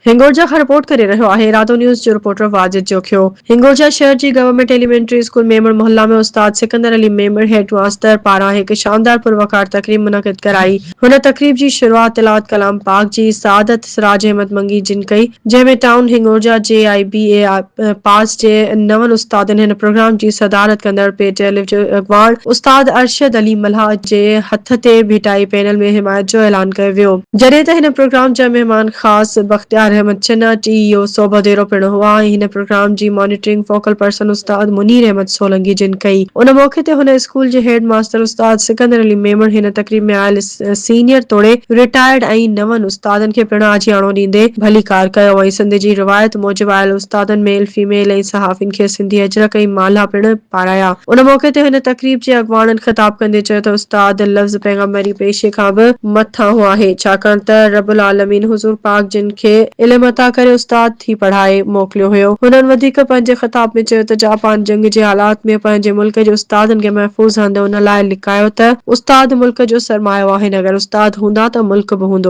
هنگورجا کان رپورٽ ڪري رهيو آهي ارادو نيوز جو رپورٽر واجد جوکيو. هنگورجا شهر جي گورنمينٽ ايليمينٽري اسڪول ميمڻ محلا ۾ استاد سڪندر علي ميمڻ هيڊ ماستر پاران هڪ شاندار پروقار تقريب منعقد ڪرائي. هن تقريب جي شروعات تلاوت ڪلام پاڪ جي سعادت سراج احمد منگي جن ڪئي جنهن ۾ ٽائون هنگورجا جي آء بي اي پاس جي نون استادن هن پروگرام جي صدارت ڪندڙ پي ٽي الف جو اڳواڻ استاد ارشد علي ملاح جي هٿ تي ڀيٽائي پينل ۾ حمايت جو اعلان ڪيو ويو. جڏهن ته هن پروگرام جا مهمان خاص بختيار احمد چنا، ٽي اي او صوبه ديرو پڻ هئا ۽ هن پروگرام جي مانيٽرنگ فوڪل پرسن استاد منير احمد سولنگي جن ڪئي. ان موقعي تي هن اسڪول جي هيڊ ماستر استاد سڪندر علي ميمڻ هن تقريب ۾ آيل سينيئر توڙي رٽائرڊ ۽ نون استادن کي پڻ آجياڻو ڏيندي ڀليڪار ڪيو ۽ سنڌ جي روايت موجب آيل استادن ميل فيميل ۽ صحافين کي سنڌي اجرڪ ۽ مالها پڻ پارايا. ان موقعي تي هن تقريب جي اڳواڻن خطاب ڪندي چيو ته استاد لفظ پيغمبري پيشي کان به مٿانهون آهي، ڇاڪاڻ ته رب العالمين حضور پاڪ جن کي علم عطا ڪري استاد ٿي پڙهائي موڪليو هيو. هنن وڌيڪ پنهنجي خطاب ۾ چيو ته جاپان جنگ جي حالات ۾ پنهنجي ملڪ جي استادن کي محفوظ هنڌ ان لاء لڪايو ته استاد ملڪ جو سرمايو آهن، اگر استاد هوندا ته ملڪ به هوندو.